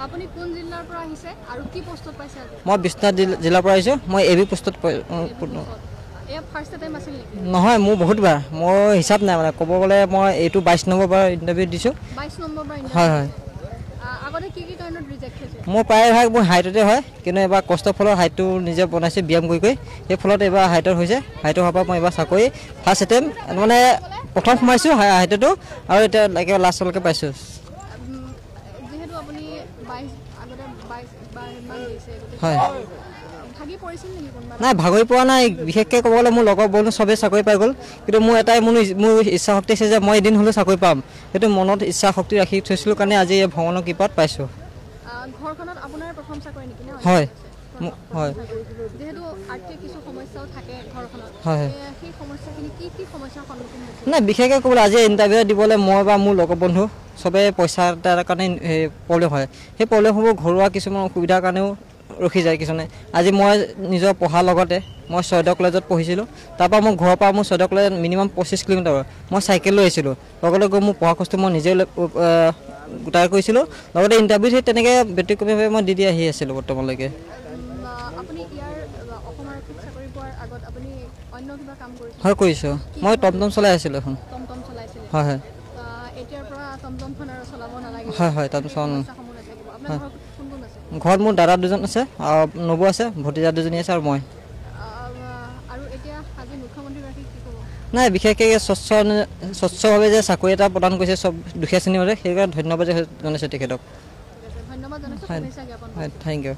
আপুনি কোন জিলাৰ পৰা আহিছে আৰু কি পোষ্টত পাইছে আজি? মই বিশ্বনাথ জিলাৰ পৰা আহিছোঁ, মই এ বি পোষ্টত। নহয়, মোৰ বহুতবাৰ, মোৰ হিচাপ নাই, মানে ক'ব গ'লে মই এইটো 22 নম্বৰ বাৰ ইণ্টাৰভিউ দিছোঁ। হয় হয়। মোৰ প্ৰায়ভাগ মোৰ হাইটতে হয়, কিন্তু এইবাৰ কষ্টৰ ফলত হাইটটো নিজে বনাইছোঁ ব্যায়াম কৰি কৰি, সেই ফলত এইবাৰ হাইটত হৈছে। হাইটৰ হোৱাৰ পৰা মই এইবাৰ চাকৰি ফাৰ্ষ্ট এটেম্প, মানে প্ৰথম সোমাইছোঁ হাইটতো আৰু এতিয়া একেবাৰে লাষ্টলৈকে পাইছোঁ। হয়, নাই ভাগৰি পোৱা নাই। বিশেষকৈ ক'ব গ'লে মোৰ লগৰ বন্ধু চবেই চাকৰি পাই গ'ল, কিন্তু মোৰ এটাই মোৰ ইচ্ছা শক্তি আছে যে মই এদিন হ'লেও চাকৰি পাম। সেইটো মনত ইচ্ছা শক্তি ৰাখি থৈছিলোঁ কাৰণে আজি এই ভগৱানৰ কৃপাত পাইছোঁ। হয় হয়। হয়, নাই বিশেষকৈ ক'বলৈ আজি ইণ্টাৰভিউ দিবলৈ মই বা মোৰ লগৰ বন্ধু চবেই পইচা এটাৰ কাৰণে প্ৰব্লেম হয়। সেই প্ৰব্লেমসমূহ ঘৰুৱা কিছুমান অসুবিধাৰ কাৰণেও ৰখি যায় কিছুমানে। আজি মই নিজৰ পঢ়াৰ লগতে মই ছয়দৰ কলেজত পঢ়িছিলোঁ, তাৰপৰা মোৰ ঘৰৰ পৰা মোৰ ছয়দৰ কলেজ মিনিমাম 25 কিলোমিটাৰ, মই চাইকেল লৈ আহিছিলোঁ। লগতে গৈ মোৰ পঢ়া খৰচটো মই নিজে গোটাই কৰিছিলোঁ, লগতে ইণ্টাৰভিউ সেই তেনেকৈ ব্যতিক্ৰমীভাৱে মই দি দি আহি আছিলোঁ বৰ্তমানলৈকে। হয়, কৰিছোঁ। মই টমটম চলাই আছিলোঁ এখন। হয় হয় হয় হয়, টমটম। হয়, ঘৰত মোৰ দাদা দুজন আছে আৰু নবৌ আছে, ভতিজা দুজনী আছে আৰু মই। নাই, বিশেষকৈ স্বচ্ছভাৱে যে চাকৰি এটা প্ৰদান কৰিছে চব দুখীয়া শ্ৰেণীৰ মাজত, সেইকাৰণে ধন্যবাদ জনাইছোঁ তেখেতক। হয় হয়, thank U.